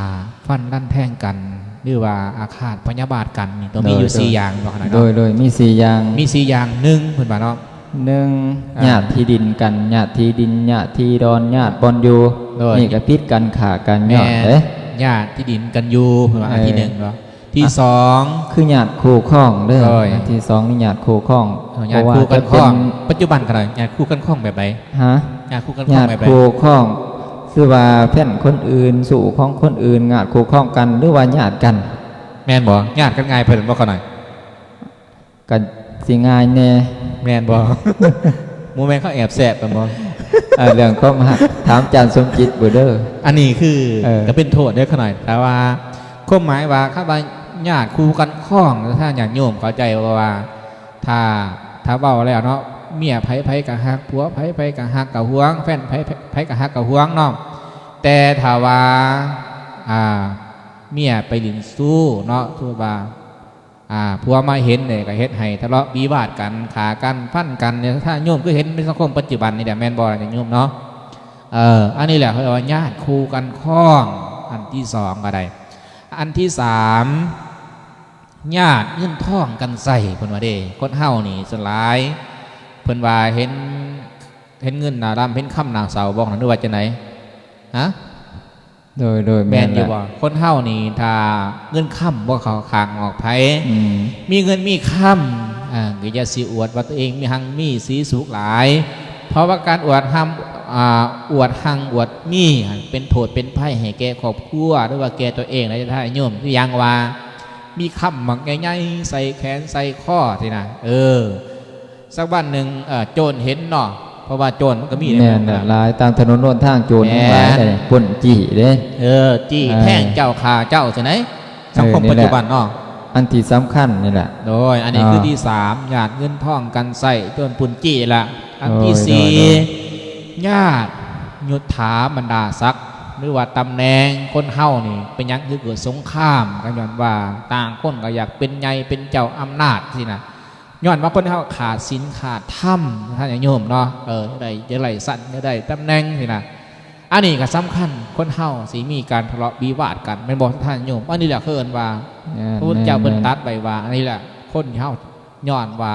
ฟันรันแทงกัน หรือว่าอาฆาตพยาบาทกันนี่ต้องมีอยู่ โดย สี่อย่าง ว่าขนาด โดย เนาะ โดย มีสี่อย่าง มีสี่อย่าง หนึ่ง เพิ่นว่าเนาะ หนึ่ง อ่า ญาติที่ดินกัน ญาติที่ดิน ญาติที่ดอน ญาติบ่อนอยู่ โดย นี่ก็ผิดกัน ฆ่ากัน แม่น ย้อนเด้ ญาติที่ดินกันอยู่ เพิ่นว่า เออ อันที่หนึ่งเนาะ ที่สอง คือญาติคู่ครองเด้อ โดย อันที่สองนี่ญาติคู่ครอง เออ ญาติคู่กันครอง เพราะว่าจะเป็น ปัจจุบันขนาดญาติคู่กันครองแบบใด ฮะ ญาติคู่กันครองแบบใด ญาติคู่ครอง คือว่าแฟนคนอื่น ชู้ของคนอื่น ญาติคู่ครองกัน หรือว่าญาติกัน แม่นบ่ ญาติกันง่ายเพิ่นบ่ขะน้อย ก็สิง่ายแน่ แม่นบ่ หมู่แม่นเขาแอบแซบกันบ่ เออ เรื่องความฮัก ถามอาจารย์สมจิตเบิ่งเด้อ อันนี้คือ เออ ก็เป็นโทษเด้อขะน้อย แต่ว่าความหมายว่า คำว่าญาติคู่กันครอง ถ้าญาติโยมเข้าใจว่า ถ้า ถ้าเว้าแล้วเนาะ เมียไผไผก็ฮัก ผัวไผไผก็ฮักก็หวง แฟนไผไผก็ฮักก็หวงเนาะ แต่ถ้าว่า อ่า เมียไปหลิ้นชู้เนาะ ถือว่า อ่า ผัวมาเห็นเนี่ยก็เฮ็ดให้ทะเลาะวิวาทกัน ฆ่ากัน ฟันกันเนี่ย ถ้าโยมคือเห็นในสังคมปัจจุบันนี่แหละ แม่นบ่ล่ะโยมเนาะ เออ อันนี้แหละเขาเรียกว่าญาติคู่กันครอง อันที่สองก็ได้ อันที่สาม ญาติเงินทองกันใช้ เพิ่นว่าเด้ คนเฮานี่ส่วนหลาย เพิ่นว่าเห็น เห็นเงินหน้าดำ เห็นคำหน้าเศร้า บอกหน่อย หรือว่าจังได๋ ฮะ โดย โดย แม่นอยู่ แม่นแหละ บ่ คนเฮานี่ ถ้าเงินคำบ่เข้าข้างออกไผ อืม มีเงินมีคำ อ่า ก็อย่าสิอวดว่าตัวเองมีหังมีสีสุขหลาย เพราะว่าการอวดหัง อ่า อวดหังอวดมี เป็นโทษเป็นภัยให้แก่ครอบครัว หรือว่าแก่ตัวเอง และท่านโยม คืออย่างว่า มีคำบักใหญ่ๆ ใส่แขนใส่คอสินะ เออ สักวันหนึ่ง เอ่อ โจรเห็นเนาะ เพราะว่าโจรมันก็มี แม่นแหละ หลาย ตามถนนหนทางโจรยังหลาย แม่น เลย ปล้นจี้เด้ เออ จี้ เออ แทงเจ้าฆ่าเจ้าสิไหน เออ สังคม นี่แหละ ปัจจุบันเนาะ อันที่สำคัญนี่แหละ โดย อันนี้ อ่า คือที่สาม ญาติเงินทองกันใช้ โจรปล้นจี้ละ อันที่ โดย สี่ โดย โดย ญาติยศถาบรรดาศักดิ์ หรือว่าตำแหน่ง คนเฮานี่ เป็นหยังคือเกิดสงคราม ก็ย้อนว่าต่างคนก็อยากเป็นใหญ่เป็นเจ้าอำนาจสินะ ย้อนว่าคนเฮาขาดศีลขาดธรรม ท่านโยมเนาะ เออ ได้ ได้ชั้น ได้ตำแหน่งสินะ อันนี้ก็สำคัญ คนเฮาสิมีการทะเลาะวิวาทกัน แม่นบ่ท่านโยม อันนี้แหละเขาเอิ้นว่า แม่น พระพุทธเจ้า แม่น เพิ่นตรัสไว้ว่า อันนี้แหละ คนเฮาย้อนว่า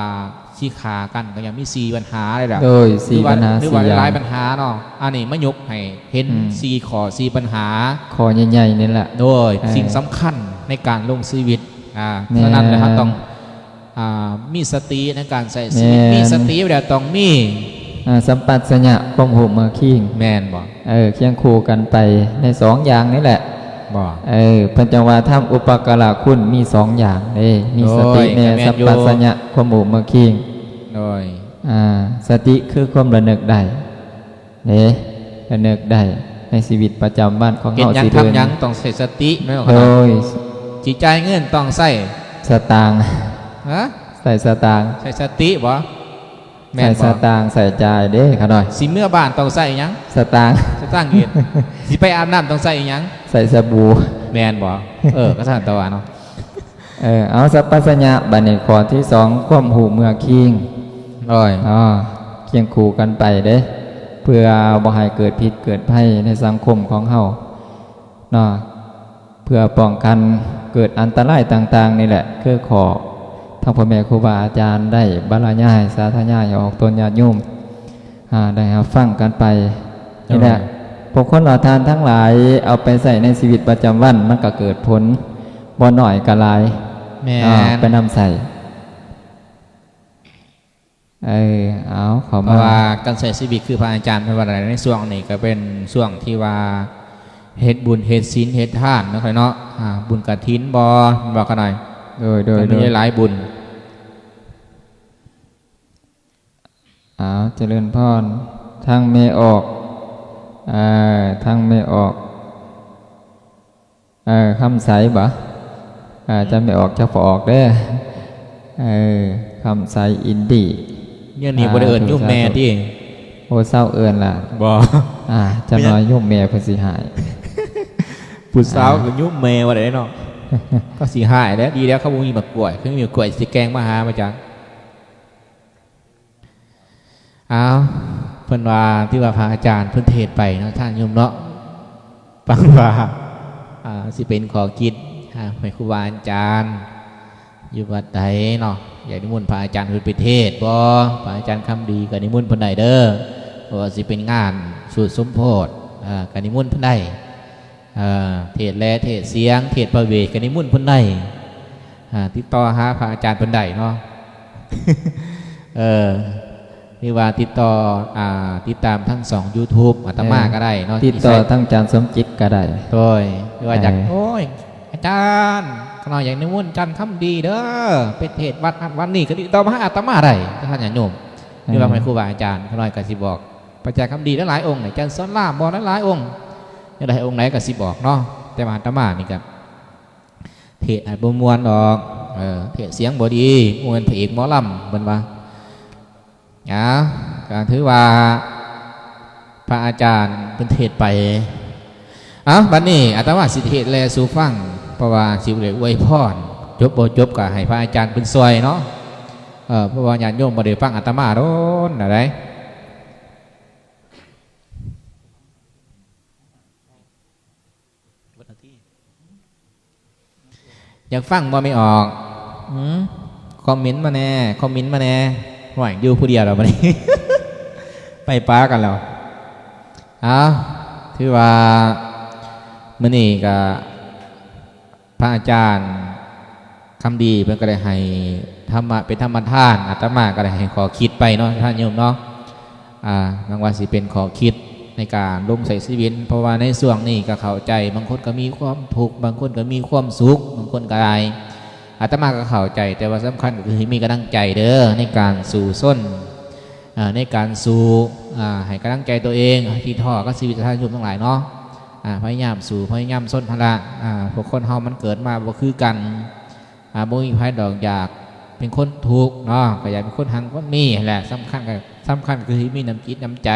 สิฆ่ากันก็ยังมีสี่ปัญหาเลยล่ะ โดย สี่ หรือว่า ปัญหา หรือว่า สี่อย่าง หลายๆปัญหาเนาะ อันนี้มายกให้เห็น อืม สี่ข้อ สี่ปัญหา ข้อใหญ่ๆนี่แหละ โดย เออ สิ่งสำคัญในการลงชีวิต อ่า แม่น ฉะนั้นแล้วเราต้อง อ่า มีสติในการใช้ชีวิต แม่น มีสติแล้วต้องมี อ่า สัมปชัญญะ ความรู้เมื่อคิง แม่นบ่ เออ เคียงคู่กันไปในสองอย่างนี่แหละ บ่ เออ เพิ่นจั่งว่าธรรมอุปการะคุณมีสองอย่างเด้ มีสติแน่ โดย ก็แม่นอยู่ สัมปชัญญะ ความรู้เมื่อคิง โดย อ่า สติคือความระลึกได้เด้ ระลึกได้ในชีวิตประจำวันของ เฮ็ด เฮา หยัง สิ ทำ เดิน หยังต้องใช้สติ แม่นบ่ โดย สิจ่ายเงินต้องใช้ สตางค์ ฮะ ใช้สตางค์ ใช้สติบ่ แม่นบ่ ใช้สตางค์ ใช้จ่ายเด้ ข้าน้อย สิเมือบ้านต้องใช้หยัง สตางค์ สตางค์อีก สิไปอาบน้ำต้องใช้หยัง ใช้สบู่ แม่นบ่ เออ ก็ซั่นตั๊วเนาะ เออ เอา สัมปชัญญะ บัดนี้ข้อที่สอง ความรู้เมื่อคิง โอ้ย อ๋อ เคียงคู่กันไปเด้ เพื่อบ่ให้เกิดพิษเกิดภัยในสังคมของเฮาเนาะ เพื่อป้องกันเกิดอันตรายต่างๆ นี่แหละ คือข้อทางพ่อแม่ครูบาอาจารย์ได้บรรยายสาธยายออกตนญาติโยม อ่า ได้รับฟังกันไป นี่แหละ โดย พวกคนเหล่าทานทั้งหลายเอาไปใช้ในชีวิตประจำวัน มันก็เกิดผลบ่น้อยก็หลาย แม่น อ่า ไปนำใช้ เออ เอา เข้ามา เพราะว่าการใช้ชีวิตคือพระอาจารย์เพิ่นว่าในช่วงนี้ก็เป็นช่วงที่ว่าเฮ็ดบุญเฮ็ดศีลเฮ็ดทานเนาะ ข้าน้อยเนาะ อ่า บุญกฐินบ่ บ่ ข้าน้อย โดย โดย ก็มี โดย หลายๆ บุญ อ้าว เจริญพร ทางแม่ออก เอ่อ ทางแม่ออก เอ่อ คำใสบ่ เอ่อ จะแม่ออก จะบ่ออกเด้อ เออ คำใสอินดี้ เนี่ยนี่ อ่า บ่ได้เอิ้น สาธุ โยมแม่ สาธุ ติ โอ้ เซาเอิ้นล่ะ บ่ อ่า จักหน่อย โยมแม่เพิ่นสิหาย ผู้สาว อ่า ก็โยมแม่ว่าได้เนาะ ก็สิหายแล้ว ดีแล้วเขาบ่มีหมากกล้วย คือมีหมากกล้วยสิแกงมาหามาจัก อ้าว เพิ่นว่า ที่ว่าพระอาจารย์เพิ่นเทศน์ไปเนาะ ท่านโยมเนาะ ฟังว่า อ่า สิเป็นข้อคิด อ่า ให้ครูบาอาจารย์ อยู่วัดใดเนาะ อยากนิมนต์พระอาจารย์เพิ่นไปเทศน์บ่ พระอาจารย์คำดีก็นิมนต์เพิ่นได้เด้อ เพราะว่าสิเป็นงานสูตรสมโภช อ่า ก็นิมนต์เพิ่นได้ เอ่อ เทศน์แล เทศน์เสียง เทศน์พระเวท ก็นิมนต์เพิ่นได้ อ่า ติดต่อหาพระอาจารย์เพิ่นได้เนาะ เออ หรือว่าติดต่อ อ่า ติดตามทางช่องยูทูบอาตมา เออ ก็ได้เนาะ ติดต่อ ที่ใช้ ทางอาจารย์สมจิตก็ได้ โดย หรือว่าอยาก เออ โอ้ย อาจารย์ ข้าน้อยอยากนิมนต์อาจารย์คำดีเด้อ ไปเทศน์วัดนั้นวัดนี้ ก็ติดต่อมาหาอาตมาได้ ท่านญาติโยม เออ หรือว่าให้ครูบาอาจารย์ ข้าน้อยก็สิบอก พระอาจารย์คำดีหลายๆ องค์ อาจารย์สอนรามบอกหลายๆ องค์ อยากได้องค์ไหนก็สิบอกเนาะ แต่ว่าอาตมานี่ก็ เทศน์ให้บ่ม่วนดอก เออ เทศน์เสียงบ่ดี บ่แม่นพระเอกหมอลำ เพิ่นว่า อ่า ก็ถือว่า พระอาจารย์เพิ่นเทศน์ไป เอ้า บัดนี้อาตมาสิเทศน์แลสู่ฟัง เพราะว่าสิได้อวยพร จบบ่จบก็ให้พระอาจารย์เพิ่นช่วยเนาะ เออ เพราะว่าญาติโยมบ่ได้ฟังอาตมาโดนแล้วเด้ อยากฟังบ่แม่ออก หืม คอมเมนต์มาแน่ คอมเมนต์มาแน่ ห่วย อยู่ผู้เดียวแล้วบัดนี้ ไปปะกันแล้ว เอ้า ถือว่า มื้อนี้ก็ พระอาจารย์คำดีเพิ่นก็ได้ให้ธรรมะเป็นธรรมทาน อาตมาก็ได้ให้ข้อคิดไปเนาะ ท่านโยมเนาะ อ่า บางว่าสิเป็นข้อคิดในการลงใช้ชีวิต เพราะว่าในช่วงนี้ก็เข้าใจ บางคนก็มีความทุกข์ บางคนก็มีความสุข บางคนก็ได้ อาตมาก็เข้าใจ แต่ว่าสำคัญก็คือให้มีกำลังใจเด้อ ในการสู้ซน อ่า ในการสู้ อ่า ให้กำลังใจตัวเอง ที่ท้อกับชีวิต ท่านผู้ชมทั้งหลายเนาะ อ่า พยายามสู้ พยายามซนหั้นละ อ่า พวกคนเฮามันเกิดมาบ่คือกัน อ่า บ่มีไผดอกอยากเป็นคนทุกข์เนาะ ก็อยากเป็นคนหังคนมีหั้นแหละ สำคัญก็ สำคัญคือให้มีน้ำจิตน้ำใจ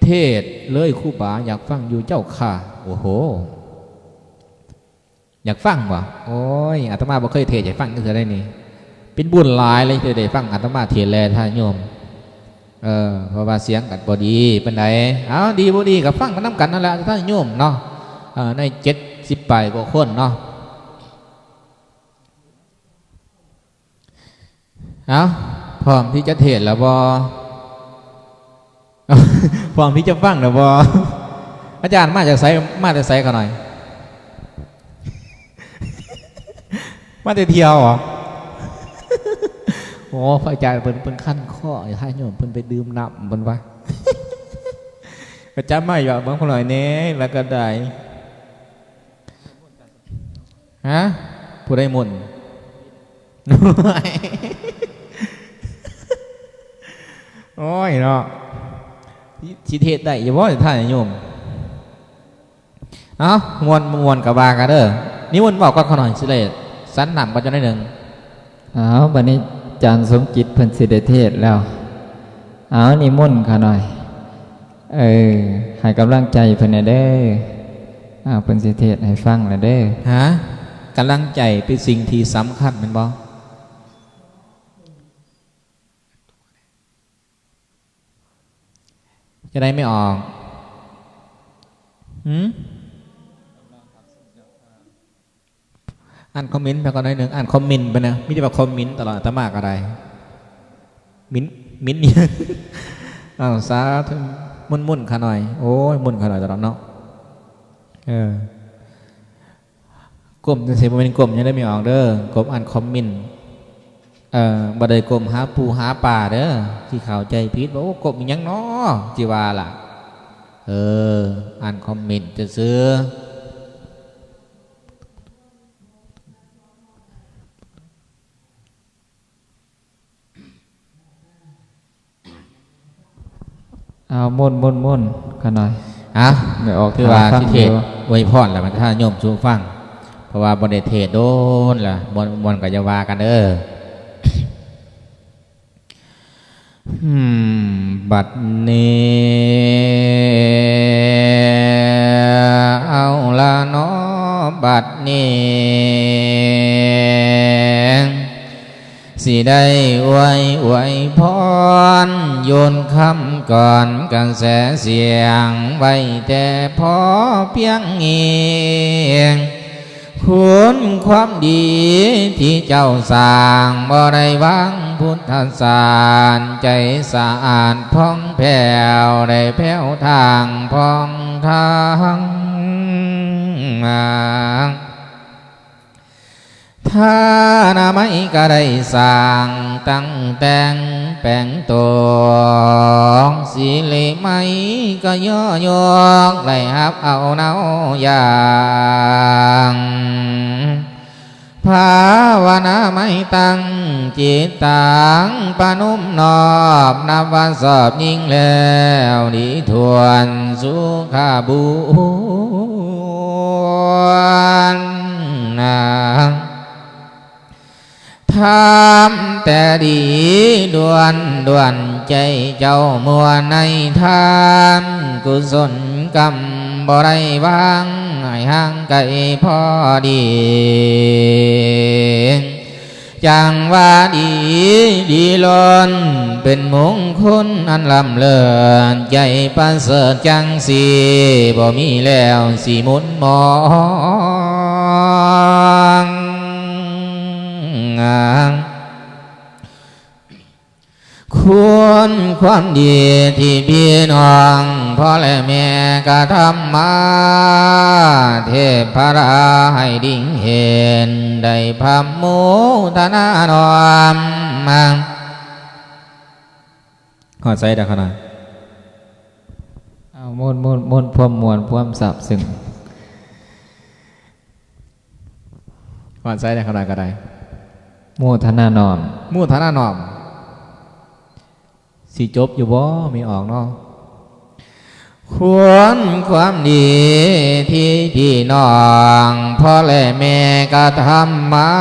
เทศน์เลยครูบา อยากฟังอยู่เจ้าค่ะ โอ้โห อยากฟังบ่ โอ้ย อาตมาบ่เคยเทศน์ให้ฟังจักเทื่อใดนี่ เป็นบุญหลายเลยที่ได้ฟังอาตมาเทศน์แล ท่านโยม เออ เพราะว่าเสียงก็บ่ดีปานใด เอา ดีบ่ดีก็ฟังกันนำกันนั่นแหละ ท่านโยมเนาะ เออ ในเจ็ดสิบปลายกว่าคนเนาะ เอา พร้อมที่จะเทศน์แล้วบ่ พร้อมที่จะฟังแล้วบ่ อาจารย์มาจากไส มาจากไสขะน้อย มาแต่เที่ยวเหรอ โอ้ พระอาจารย์เพิ่น เพิ่นคันคอ ให้โยมเพิ่นไปดื่มน้ำ เพิ่นว่า ก็จับมาอยู่เบิ่งผู้น้อยแหน่ แล้วก็ได้ ฮะ ผู้ใดมนต์ โอ้ยเนาะ สิเทศน์ได้อยู่บ่ท่านโยม เอ้า ม่วนบ่ม่วนก็ว่ากันเด้อ นิมนต์เว้าก่อนขอหน่อย สิได้สันน้ำก่อนจักหน่อยหนึ่ง เอา บัดนี้อาจารย์สมจิตเพิ่นสิได้เทศน์แล้ว เอา นิมนต์ขอหน่อย เออ ให้กำลังใจเพิ่นแหน่เด้อ เอา เพิ่นสิเทศน์ให้ฟังแล้วเด้อ ฮะ กำลังใจเป็นสิ่งที่สำคัญแม่นบ่ จะได้ไม่ออก หืม อ่านคอมเมนต์ไปก่อนหน่อยหนึ่ง อ่านคอมเมนต์ไปนะ มีแต่ว่าคอมเมนต์ตลอด อาตมาก็ได้ มิน มิน อ้าว สาธุ มุ่นๆ ขาหน่อย โอ้ย มุ่นขาหน่อยตลอดเนาะ เออ ก้มจังซี่บ่แม่นก้มหยังเด้อ ไม่ออกเด้อ ก้มอ่านคอมเมนต์ เอ่อ บ่ได้ก้มหาปูหาปลาเด้อ สิเข้าใจผิดว่า โอ้ ก้มอิหยังน้อ สิว่าล่ะ เออ อ่านคอมเมนต์ซื่อๆ เอา มุ่นๆๆ ขะน้อย อ่ะ ไม่ออก คือว่า ทาง สิเทศน์ อยู่ อวยพรแล้วมันท่านโยมสู่ฟัง เพราะว่าบ่ได้เทศน์โดนล่ะ ม่วนๆ ก็อย่าว่ากันเด้อ อืม บัดนี้ เอาละเนาะ บัดนี้ สิได้อวย อวยพร โยนคำก่อนกระแสเสียง ไว้แต่พอเพียงนี้ คุณความดีที่เจ้าสร้าง บ่ได้วางพุทธศาสน์ ใจสะอาดผ่องแผ้ว ได้แผ้วทางผ่องทาง ทานามัยก็ได้สร้างตั้งแต่งแปลงตัว สิริไมยก็ย่อยก ได้ฮับเอาเนาอย่าง ภาวนาไมยตั้งจิตตัง ประนมนอบนับว่าชอบยิ่งแล้ว ดีถ้วนสุขบุญ ทำแต่ดีด่วนด่วน ใจเจ้ามัวในทาน กุศลกรรมบ่ได้วาง ให้ห่างไกลพอดี จังว่าดี ดีล้น เป็นมงคลอันล้ำเลิศ ใจประเสริฐจังสี บ่มีแล้วสิหมุนมอง คุณความดีที่พี่น้องพ่อและแม่กระทำมา เทพดาให้ดิ่งเห็น ได้พระโมทนาน้อมมา ฮอดไสเด้อขะน้อย เอา ม่วน ม่วน ม่วน ความม่วน ความซาบซึ้ง ฮอดไสเด้อขะน้อยก็ได้ โมทนาน้อม โมทนาน้อม สิจบอยู่บ่ ไม่ออกเนาะ ควรความดีที่พี่น้องพ่อและแม่กระทำมา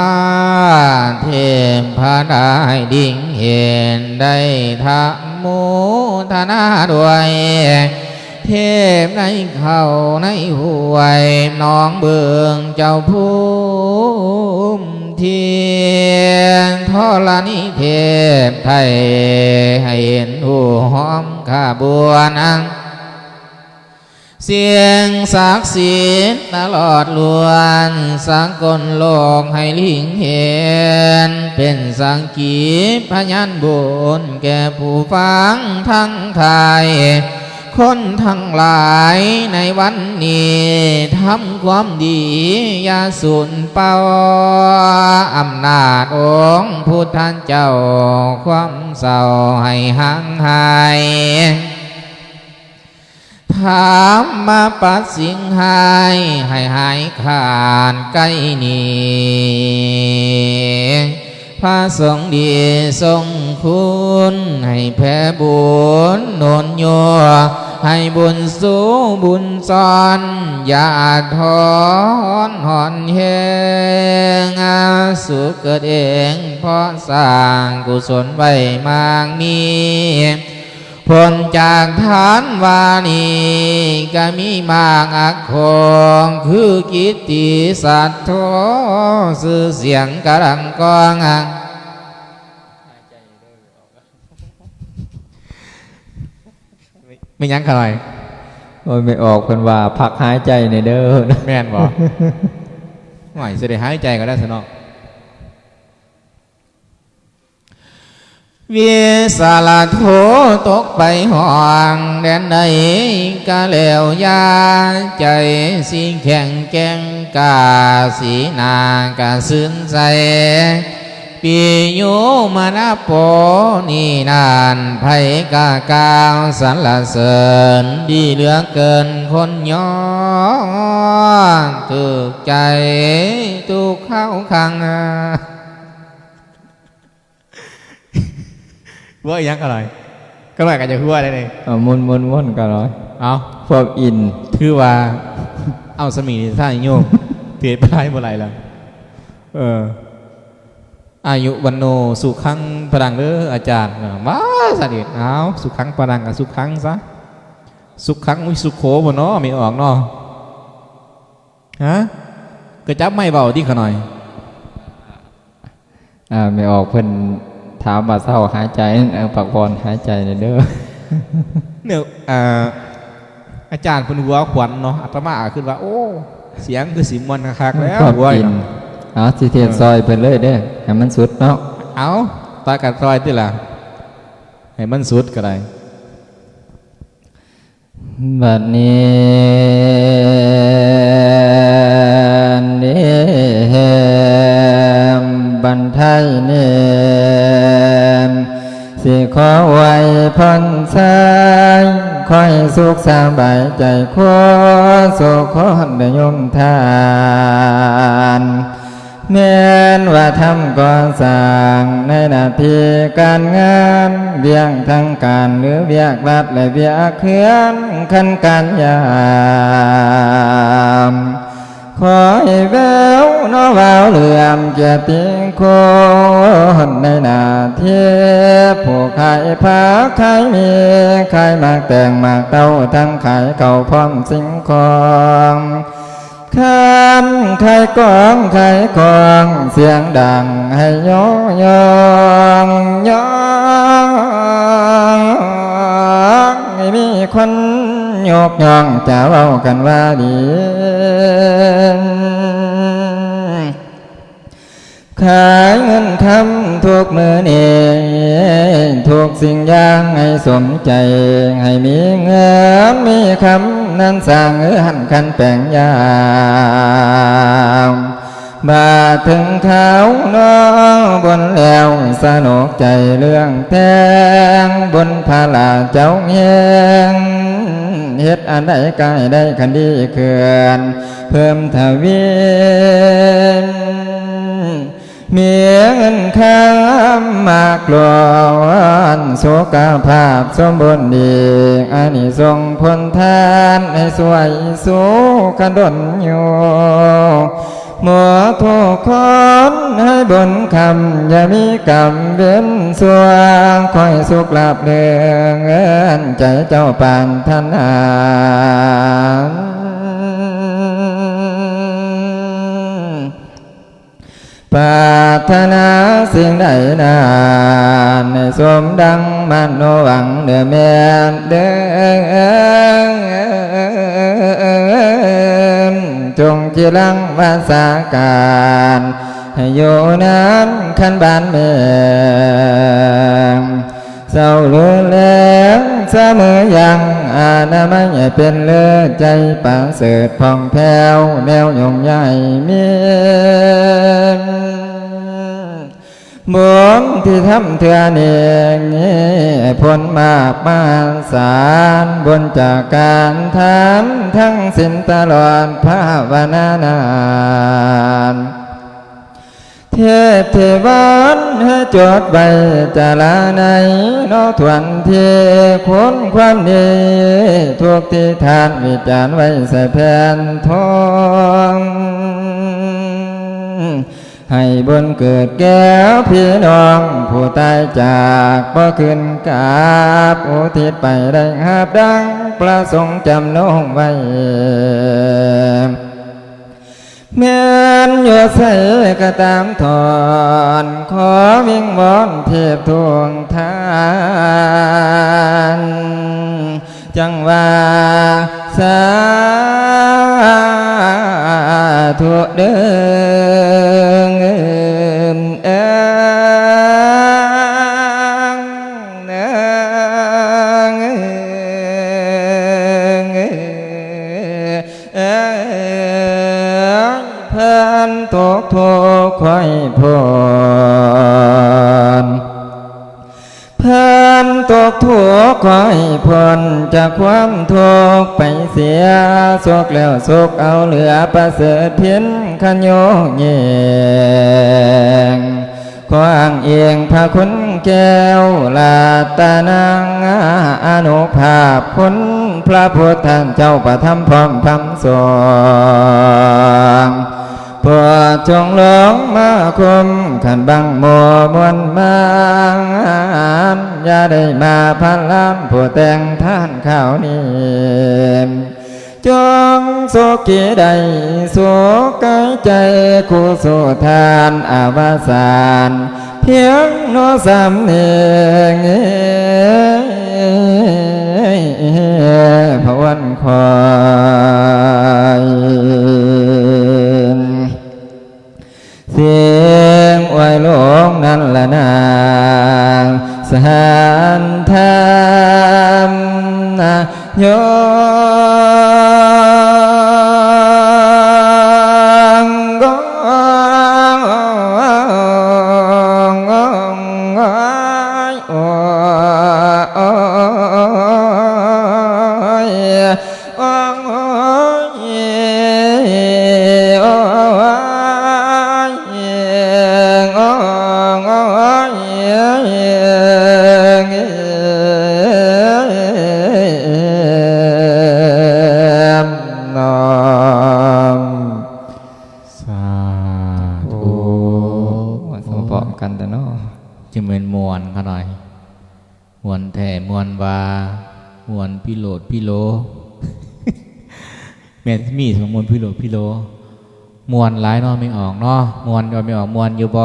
เทพดาให้ดิ่งเห็น ได้ทะโมทนาด้วย เทพในเขาในห้วยหนองเบิ่งเจ้าภูมิเทียน ธรณีเทพไทย ให้เห็นหูหอมขบวน เสียงศักดิ์สิทธิ์ตลอดล้วน สากลโลกให้ลิงเห็น เป็นสักขีพยานบุญแก่ผู้ฟังทั้งไทย คนทั้งหลายในวันนี้ทำความดีอย่าสูญเปล่า อำนาจองค์พุทธเจ้า ความเศร้าให้ห่างหาย ธรรมะปัดสิ่งหายให้หายขาดไกลหนี พระสงฆ์ดีทรงคุณให้แผ่บุญหนุนโย ให้บุญสู้บุญซ้อน อย่าทอนหอนแหง สุขเกิดเองเพราะสร้างกุศลไว้มากมี ผลจากทานวานี้ก็มีมากอักของ คือกิตติสัตโธ ชื่อเสียงกำลังกอง ไม่ยั้งขะหน่อย โอ้ย ไม่ออกเพิ่นว่าพักหายใจในอยเด้อ แม่นบ่ หน่อยสิได้หายใจก็ได้ซะเนาะ วิสาละโทตกไปห้องแดนใดก็แล้วอย่า ใจสิแข็งแกร่งกล้า สีหน้ากะซื่นใส ปิโยมนโปนี่นาน ไผกะกล่าวสรรเสริญ ดีเหลือเกินคนยอด ถูกใจทุกเข้าคัง ว่าอีหยังก็หน่อย ก็หน่อยก็จะหัวได้เลย เอาม่วนๆๆก็หน่อย เอา ความอิน ถือว่า เอาสมิงท่านโยม เทศน์ไปบ่ไหลแล้ว เออ อายุวันโนสุขังพลังเด้ออาจารย์ มาสนิท เอา สุขังพลังกับสุขังซะ สุขังวิสุโขบ่เนาะ ไม่ออกเนาะ ฮะ ก็จับไม้เบาที่ขะหน่อย อ่า ไม่ออกเพิ่นถามว่าเซาหายใจ เออ พักผ่อนหายใจหน่อยเด้อ เนี่ย อ่า อาจารย์เพิ่นหัวขวัญเนาะ อาตมาก็คิดว่า โอ้ เสียงคือสิม่วนคักๆแล้ว ความ หัว อิน เนาะ เอา สิเทศน์ เออ ซอยเพิ่นเลยเด้อ ให้มันสุดเนาะ เอา ตากันซอยติล่ะ ให้มันสุดก็ได้ บัดนี้เนมบันไทยเนม สิขอไหว้พรสาย ขอให้สุขสบายใจ ขอสุขขอได้โยมทาน แม้นว่าทำก่อสร้างในหน้าที่การงาน เวียกทางการหรือเวียกรัฐและเวียกเฮือนคันการยาม ขอให้แววเนาะวาวเหลื่อมเกียรติคุณในหน้าที่ผู้ขายผ้าขายมี ขายหมากแตงหมากเต้า ทั้งขายข้าวพร้อมสิ่งของ คันขายของขายของเสียงดังให้ยองยองยอง ให้มีคนยกย่องจะเว้ากันว่าดี ขายเงินคำทุกมื้อนี้ ทุกสิ่งอย่างให้สมใจ ให้มีเงินมีคำนั้นสร้างเฮือนคันแปลงยาม บาดถึงคราวเนาะบุญแล้วสนุกใจเรื่องแต่ง บุญพระเจ้าแห่ง เฮ็ดอันใดก็ให้ได้คันดีขึ้น เพิ่มทวี มีเงินคำมากล้น สุขภาพสมบูรณ์ดี อานิสงส์ผลทานให้ช่วยสู้กันดนอยู่ หมดทุกคนให้บุญคำ อย่ามีกรรมเวรชั่ว ขอให้สุขลาภเรืองเอิ้นใจเจ้าปรารถนา ปรารถนาสิ่งใดนั้นให้สมดังมโนหวังเด้อแม่เด้อ จงจิรังวาสาการ ให้อยู่นานคันบานแม่ เศร้าหรือแลงเสมอยัง อนามัยเป็นเลิศ ใจประเสริฐผ่องแผ้ว แนวย่งใหญ่มี บุญที่ทำเทื่อนี้ ผลมากมหาศาล บุญจากการทำทั้งศีลตลอดภาวนานาน เทพเทวันให้จดไว้จาราใน เนาะทวนที่คุณความดี ทุกที่ท่านวิจารณ์ไว้ใส่แผ่นทอง ให้บุญเกิดแก่พี่น้องผู้ตายจาก บ่คืนกลับ อุทิศไปได้ฮับดังประสงค์จำนงไว้ แม่นอยู่ไสก็ตามทอน ขอวิงวอนเทพทุกท่าน จังว่าสาธุเด้อ เอิ้น เอิ้น เอิ้น เอิ้น เพิ่นตกทุกข์ขอให้พ้น เพิ่นตกทุกข์ขอให้พ้นจากความทุกข์ไปเสีย สุขแล้วสุขเอาเหลือประเสริฐเพียงขะโยงเยง ขออ้างเองพระคุณแก้วรัตนัง อานุภาพคุณพระพุทธเจ้าประทับพร้อมธรรมสงฆ์ โปรดจงลงมาคุ้มขันบังหมู่มวลมาร อย่าได้มาพลานผู้แต่งทานข่าวนี้ จงสุขีได้สุขกายใจคู่สู่ทานอวสาน เพียงนอสำเนียงพระวันคอย เสียงอวยหลวงนั้นละนา สถานธรรมนะโยง โอ้ย โอ้ย โอ้ย โอ้ย โอ้ย น้อม สาธุ โอ้ มาพร้อมกันแต่เนาะ จังแม่นม่วนขะหน่อย ม่วนแท้ม่วนว่า ม่วนพิโลดพิโล แม่นมีสมม่วนพิโลดพิโล ม่วนหลายเนาะแม่อองเนาะ ม่วนอยู่บ่แม่ออง ม่วนอยู่บ่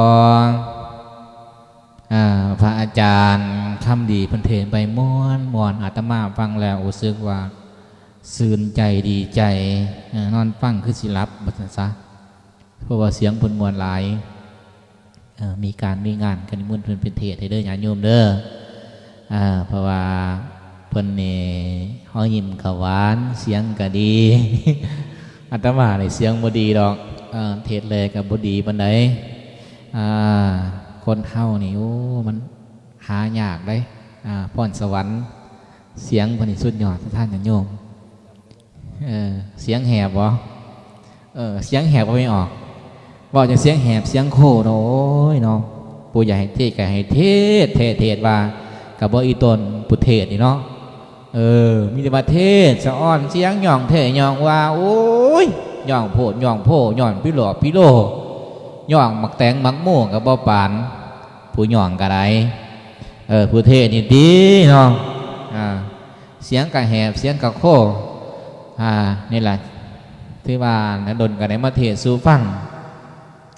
อ่า พระอาจารย์คำดีเพิ่นเทศน์ไปม่วนม่วน อาตมาฟังแล้วรู้สึกว่า ซื่นใจดีใจ เอ่อ นอนฟังคือสิหลับ ว่าซั่นซะ เพราะว่าเสียงเพิ่นม่วนหลาย เอ่อ มีการมีงานก็นิมนต์เพิ่นไปเทศน์ให้เด้อญาติโยมเด้อ อ่า เพราะว่าเพิ่นนี่เฮายิ้มก็หวาน เสียงก็ดี อาตมานี่เสียงบ่ดีดอก เอ่อ เทศน์แลก็บ่ดีปานใด อ่า คนเฮานี่ โอ้ มันหายากเด้ อ่า พรสวรรค์ เสียงเพิ่นนี่สุดยอด ท่านญาติโยม เออ เสียงแหบบ่ เออ เสียงแหบบ่แม่ออง เว้าจั่งเสียงแหบเสียงโคเนาะ โอ้ยเนาะ ผู้อยากให้เทศน์ก็ให้เทศน์ เทศน์ เทศน์ว่า ก็บ่อีตนผู้เทศน์นี่เนาะ เออ มีแต่ว่าเทศน์สะอ้อนเสียงย่องแท้ย่องว่า โอ้ย ย่องโพดย่องโพ ย่องพิโลดพิโล ย่องหมากแตงหมากโมก็บ่ปาน ผู้ย่องก็ได้ เออ ผู้เทศน์นี่ดีเนาะ อ่า เสียงก็แหบ เสียงก็โค อ่า นี่แหละ ถือว่านะ ดนก็ได้มาเทศน์สู่ฟัง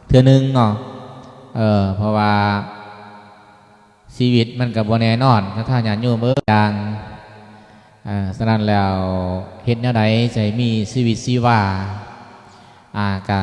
เทื่อหนึ่งเนาะ เออ เพราะว่าชีวิตมันก็บ่แน่นอน ศรัทธาญาติโยมเอ้ย อย่าง อ่า ฉะนั้นแล้ว เฮ็ดแนวใดจะให้มีชีวิตชีวา อ่า ก็